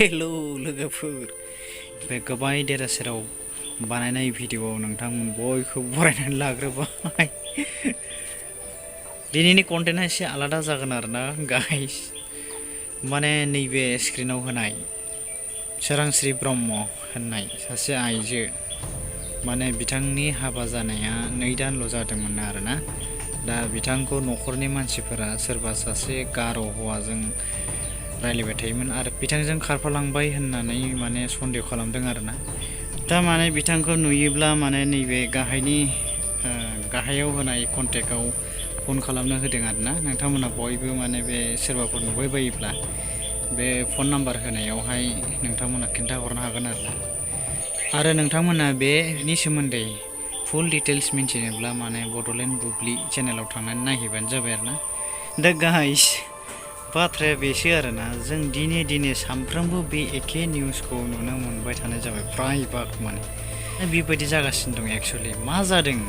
Hello लोगोफोर बे गोबाय देरा सेराव बानायनाय भिडिअआव नोंथांमोन बयखौ बरायनानै लाग्रोबाय दिनैनि कन्टेन्टआ एसे आलादा जागोन आरोना गाइस माने नैबे स्क्रिनाव होनाय सोरांस्रि ब्रह्म होननाय सासे आइजो माने बिथांनि हाबा जानाया 2 दानल' जादोंमोन आरोना दा बिथांखौ न'खरनि मानसिफोरा सोरबा सासे गार' हौवाजों रायलायबाय थायोमोन आरो बिथांजों खारफालांबाय होननानै माने सन्देह खालामदों आरोना दा माने बिथांखौ नुयोब्ला माने नैबे गाहायाव होनाय कन्टेक्टआव फन खालामनो होदों आरोना नोंथांमोना बयबो माने बे सोरबाफोर नुबाय बायोब्ला बे फन नाम्बार होनायावहाय नोंथांमोना खिन्थाहरनो हागोन आरो नोंथांमोना बेनि सोमोन्दै फुल डिटेल्स मिन्थिनोब्ला माने बड'लेण्ड बुब्लि चेनेलाव थांनानै नायहैबानो जाबाय आरोना दा गाइस बाथ्राया बेसो आरोना जों दिने सानफ्रोमबो बे एखे निउसखौ नुनो मोनबाय थानाय जाबाय फ्राय बाग माने बेबायदि जागासिनो दं एक्चुअलि मा जादों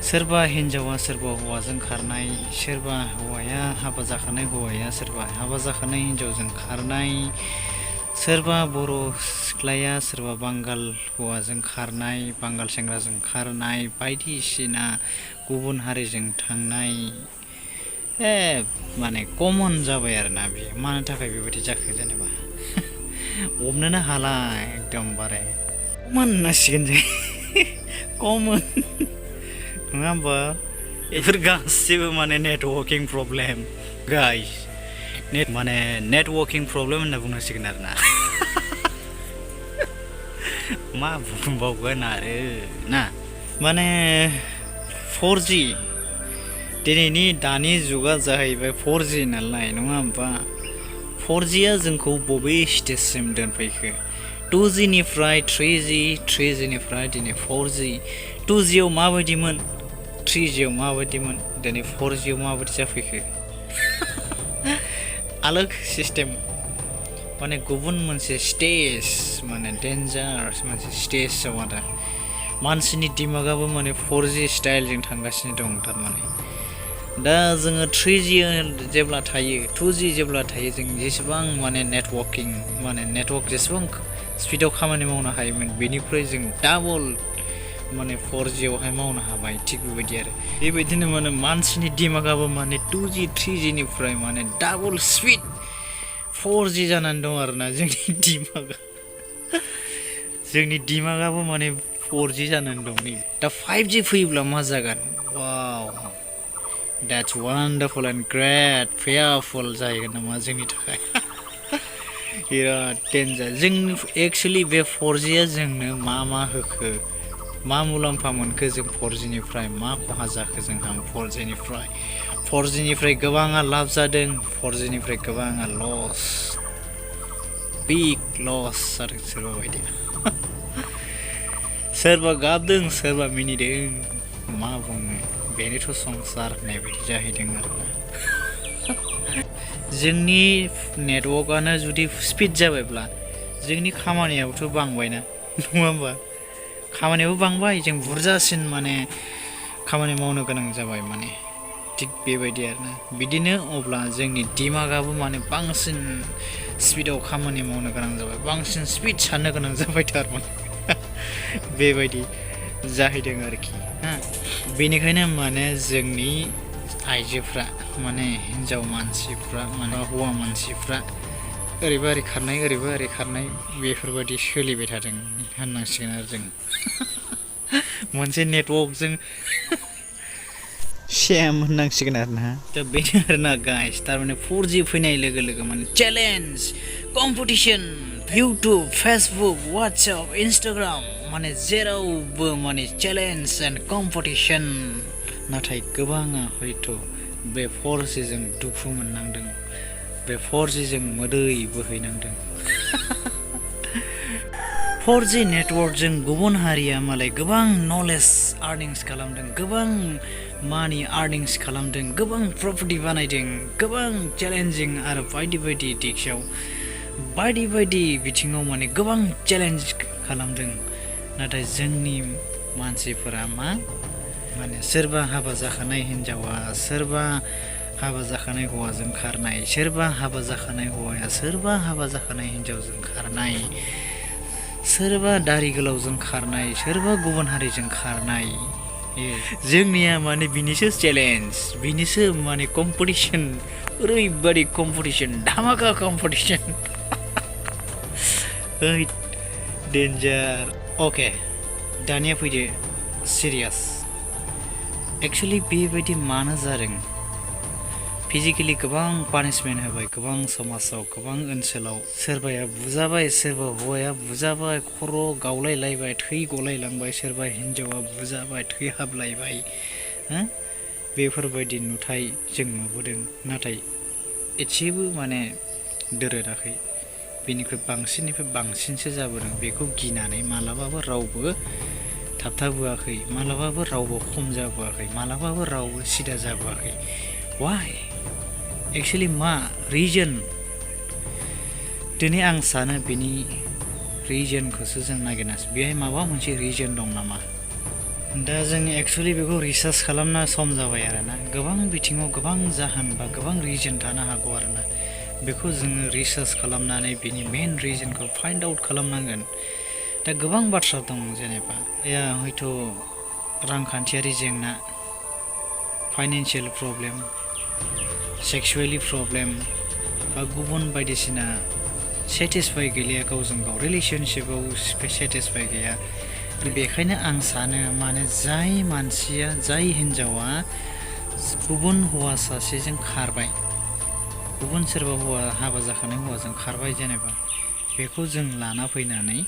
सोरबा हिनजावा सोरबा हौवाजों खारनाय सोरबा हौवाया हाबा जाखानाय हौवाया सोरबा हाबा जाखानाय हिनजावजों खारनाय सोरबा बर' सिख्लाया सोरबा बांगाल हौवाजों खारनाय बांगाल सेंग्राजों खारनाय बायदिसिना गुबुन हारिजों थांनाय माने कमन जाबाय आरोना बे मानो थाखाय बेबायदि जाखो जेनेबा हमनोनो हाला एकदमबारे कमन होननांसिगोन जों कमन नङा होमबा बेफोर गासैबो माने networking problem guys networking problem होनना बुंनांसिगोन आरोना मा बुंबावगोन आरो ना माने 4G दिनैनि दानि जुगा जाहैबाय 4G नालाय नङा होमबा 4Gआ जोंखौ बबे स्टेजसिम दोनफैखो 2G निफ्राय 3G 3G निफ्राय दिनै 4G 2Gआव माबायदिमोन 3Gआव माबायदिमोन दिनै 4Gआव माबायदि जाफैखो आलग सिस्टेम माने गुबुन मोनसे स्टेज माने डेन्जार मोनसे स्टेजआव आरो मानसिनि दिमागाबो माने 4G स्टाइलजों थांगासिनो दं थारमाने दा जोङो 3G जेब्ला थायो 2G जेब्ला थायो जों जेसेबां माने नेटवर्किं माने नेटवर्क जेसेबां स्पिडाव खामानि मावनो हायोमोन बेनिफ्राय जों डाबल माने 4Gआवहाय मावनो हाबाय थिग बेबायदि आरो बेबायदिनो माने मानसिनि दिमागाबो माने 2G 3G निफ्राय माने डाबल स्पिड 4G जानानै दं आरोना जोंनि दिमागाबो माने 4G जानानै दं नै दा 5G फैयोब्ला मा जागोन वाव That's wonderful and great fearful जाहैगोन नामा जोंनि थाखाय बिराद डेन्जार जों एक्चुअलि बे 4Gआ जोंनो मा होखो मा मुलाम्फा मोनखो जों 4G निफ्राय मा खहा जाखो जोंहा 4G निफ्राय गोबाङा लाब जादों 4G निफ्राय गोबाङा लस बिग लस जादों सोरबा बायदिया सोरबा गाबदों सोरबा मिनिदों मा बुंनो बेनोथ' संसार होननाय बायदि जाहैदों आरोना जोंनि नेटवर्कआनो जुदि स्पिड जाबायब्ला जोंनि खामानियाबोथ' बांबायना नङा होमबा खामानियाबो बांबाय जों बुरजासिन माने खामानि मावनो गोनां जाबाय माने थिग बेबायदि आरोना बिदिनो अब्ला जोंनि दिमागाबो माने बांसिन स्पिडाव खामानि मावनो गोनां जाबाय बांसिन स्पिड साननो गोनां जाबाय थारमाने बेबायदि जाहैदों आरोखि बेनिखायनो माने जोंनि आइजोफ्रा माने हिन्जाव मानसिफ्रा माने हौवा मानसिफ्रा ओरैबा ओरै खारनाय ओरैबा ओरै खारनाय बेफोरबायदि सोलिबाय थादों होननांसिगोन आरो जों मोनसे नेटवर्कजों सेम होननांसिगोन आरोना दा बेनो आरोना गाइस थारमाने 4G फैनाय लोगो माने challenge competition YouTube Facebook WhatsApp Instagram माने जेरावबो माने चेलेन्ज एन्ड कम्पिटिसन नाथाय गोबाङा हयथ' बे 4G जों दुखु मोननांदों बे 4G जों मोदै बोहैनांदों 4G नेटवर्कजों गुबुन हारिया मालाय गोबां नलेज आर्निंस खालामदों गोबां मानि आर्निंस खालामदों गोबां प्रपर्टि बानायदों गोबां चेलेन्जिं आरो बायदि दिगआव बायदि बिथिङाव माने गोबां चेलेन्ज खालामदों नाथाय जोंनि मानसिफोरा मा माने सोरबा हाबा जाखानाय हिनजावा सोरबा हाबा जाखानाय हौवाजों खारनाय, सोरबा हाबा जाखानाय हौवाया सोरबा हाबा जाखानाय हिनजावजों खारनाय, सोरबा दारि गोलावजों खारनाय, सोरबा गुबुन हारिजों खारनाय। जोंनिया माने बिनिसो चेलेन्ज, बिनिसो माने कम्पिटिसन, ओरैबादि कम्पिटिसन, धामाका कम्पिटिसन। ओइ डेन्जार। अके, दानिया फैदो सिरियास। एक्सुवेलि बेबायदि मानो जादों? फिजिकेलि गोबां पानिशमेन्ट होबाय, गोबां समाजाव, गोबां ओनसोलाव। सोरबाया बुजाबाय, सोरबा हौवाया बुजाबाय, खर' गावलायलायबाय, थै गलायलांबाय, सोरबा हिनजावा बुजाबाय, थै हाबलायबाय। बेफोरबायदि नुथाय जों नुबोदों, नाथाय एसेबो माने दोरोदाखै। बेनिख्रुइ बांसिननिफ्राय बांसिनसो जाबोदों। बेखौ गिनानै मालाबाबो रावबो थाबथाबोआखै, मालाबाबो रावबो खम जाबोआखै, मालाबाबो रावबो सिदा जाबोआखै। वाइ? एक्सुवेलि मा रिजन? दिनै आं सानो बेनि रिजनखौसो जों नागिरनांगोन। बेहाय माबा मोनसे रिजन दं नामा? दा जों एक्सुवेलि बेखौ रिसार्च खालामना सम जाबाय आरोना। गोबां बिथिङाव गोबां जाहोन बा गोबां रिजन थानो हागौ आरोना। बेखौ जोङो रिसार्च खालामनानै बेनि मेन रिजनखौ फाइन्ड आउट खालामनांगोन। दा गोबां बाथ्रा दं, जेनेबा हयथ' रांखान्थियारि जेंना, फाइनान्सियेल प्रब्लेम, सेक्सुवेलि प्रब्लेम, बा गुबुन बायदिसिना सेटिसफाइ गैलिया, गावजों गाव रिलेसनशिपाव सेटिसफाइ गैया। बेखायनो आं सानो माने जाय मानसिया, जाय हिनजावा गुबुन हौवा सासेजों खारबाय, गुबुन सोरबा हौवा हाबा जाखानाय हौवाजों खारबाय जेनेबा, बेखौ जों लाना फैनानै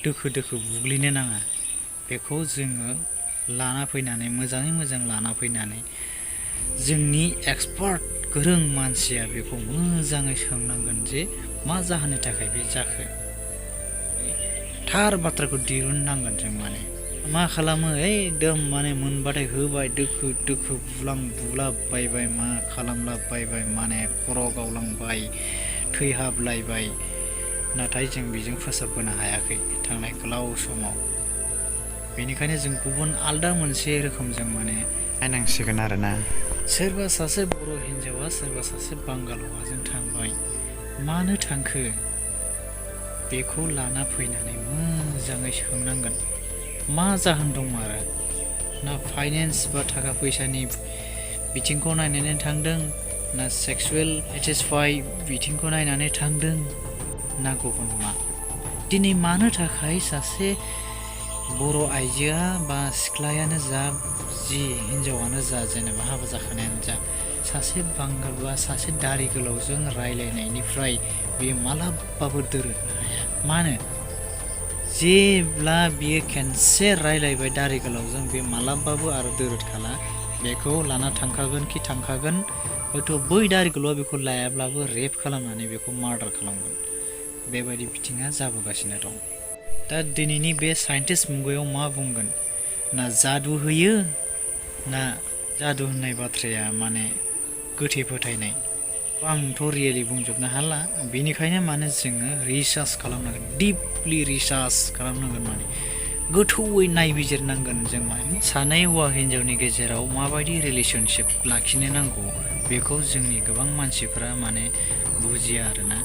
दोखो दोखो बुग्लिनो नाङा। बेखौ जोङो लाना फैनानै मोजाङै मोजां लाना फैनानै जोंनि एक्सपार्ट गोरों मानसिया बेखौ मोजाङै सोंनांगोन जे मा जाहोननि थाखाय बे जाखो। थार बाथ्राखौ दिरुननांगोन जों। माने मा खालामो, एकदम माने मोनबाथाय होबाय, दोखो दोखो बुलाबायबाय, मा खालामलाबायबाय, माने खर' गावलांबाय, थै हाबलायबाय। नाथाय जों बेजों फोसाबबोनो हायाखै थांनाय गोलाव समाव। बेनिखायनो जों गुबुन आलदा मोनसे रोखोमजों माने नायनांसिगोन आरोना। सोरबा सासे बर' हिनजावा सोरबा सासे बांगाल हौवाजों थांबाय, मानो थांखो? बेखौ लाना फैनानै मोजाङै सोंनांगोन। मा जाहोन दं आरो? ना फाइनेन्स बा थाखा फैसानि बिथिंखौ नायनानै थांदों, ना सेक्सुवेल सेटिसफाइ बिथिंखौ नायनानै थांदों, ना गुबुन मा? दिनै मानो थाखाय सासे बर' आइजोआ बा सिख्लायानो जा, जि हिनजावानो जा, जेनेबा हाबा जाखानायानो जा, सासे बांगाल बा सासे दारि गोलावजों रायलायनायनिफ्राय बेयो मालाबाबो दोरोदनो हाया? मानो? जेब्ला बियो खेनसे रायलायबाय दारि गोलावजों, बे मालाबाबो आरो दोरोदखाला। बेखौ लाना थांखागोन खि थांखागोन। हयथ' बै दारि गोलावआ बेखौ लायाब्लाबो रेप खालामनानै बेखौ मार्डार खालामगोन। बेबायदि बिथिङा जाबोगासिनो दं। दा दिनैनि बे साइन्टिस्ट मुगायाव मा बुंगोन? ना जादु होयो, ना जादु होननाय बाथ्राया माने गोथै फोथायनाय। आंथ' रियेलि बुंजोबनो हाला। बेनिखायनो माने जोङो रिसार्च खालामनांगोन, डिपलि रिसार्च खालामनांगोन, माने गोथौयै नायबिजिरनांगोन जों। माने सानै हौवा हिनजावनि गेजेराव माबायदि रिलेसनशिप लाखिनो नांगौ, बेखौ जोंनि गोबां मानसिफ्रा माने बुजिया आरोना।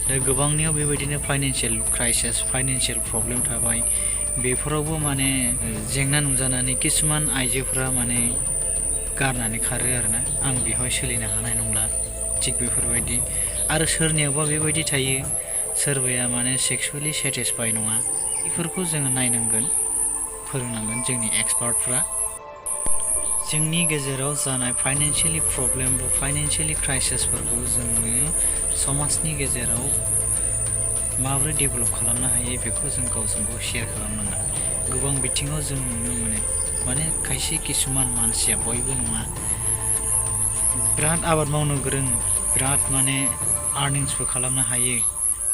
दा गोबांनियाव बेबायदिनो फाइनान्सियेल क्राइसिस, फाइनान्सियेल प्रब्लेम थाबाय। बेफोरावबो माने जेंना नुजानानै किसुमान आइजोफोरा माने गारनानै खारो आरोना। आं बेवहाय सोलिनो हानाय नंला, थिग बेफोरबायदि। आरो सोरनियावबा बेबायदि थायो, सोरबाया माने सेक्सुवेलि सेटिसफाइ नङा। बेफोरखौ जोङो नायनांगोन, फोरोंनांगोन जोंनि एक्सपार्टफ्रा। जोंनि गेजेराव जानाय फाइनान्सियेलि प्रब्लेम बा फाइनान्सियेलि क्राइसिसफोरखौ जोङो समाजनि गेजेराव माबोरै डेभेलप खालामनो हायो, बेखौ जों गावजों गाव शेयार खालामनांगोन। गोबां बिथिङाव जों नुनो मोनो, माने खायसे किसुमान मानसिया, बयबो नङा, बिराद आबाद मावनो गोरों, बिराद माने आर्निंसबो खालामनो हायो,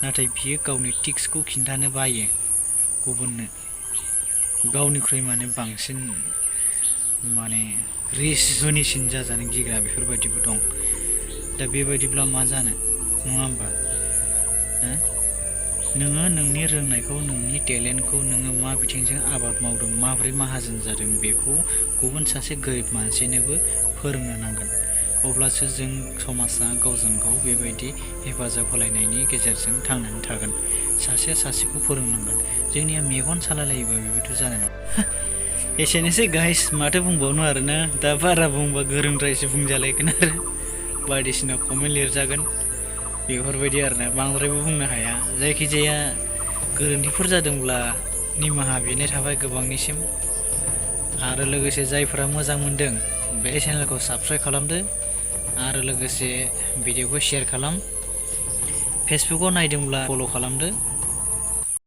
नाथाय बियो गावनि टिक्सखौ खिन्थानो बायो गुबुननो। गावनिख्रुइ माने बांसिन माने धोनिसिन जाजानो गिग्रा बेफोरबायदिबो दं। दा बेबायदिब्ला मा जानो, नङा होमबा? नोङो नोंनि रोंनायखौ, नोंनि टेलेन्टखौ नोङो मा बिथिंजों आबाद मावदों, माबोरै माहाजोन जादों, बेखौ गुबुन सासे गोरिब मानसिनोबो फोरोंनो नांगोन। अब्लासो जों समाजा गावजों गाव बेबायदि हेफाजाब होलायनायनि गेजेरजों थांनानै थागोन। सासेया सासेखौ फोरोंनांगोन। जोंनिया मेगन सालायलायोबा बेबायदि जानाय नङा। एसेनोसै गाइस, माथो बुंबावनो आरोना, दा बारा बुंबा गोरोंद्रायसो बुंजालायगोन आरो बायदिसिना कमेन्ट लिरजागोन बेफोरबायदि आरोना, बांद्रायबो बुंनो हाया। जायखिजाया गोरोन्थिफोर जादोंब्ला निमाहा बिनाय थाबाय गोबांनिसिम। आरो लोगोसे जायफोरा मोजां मोनदों बे चेनेलखौ साबस्क्राइब खालामदो आरो लोगोसे भिडिअखौ शेयार खालाम। फेसबुकाव नायदोंब्ला फल' खालामदो।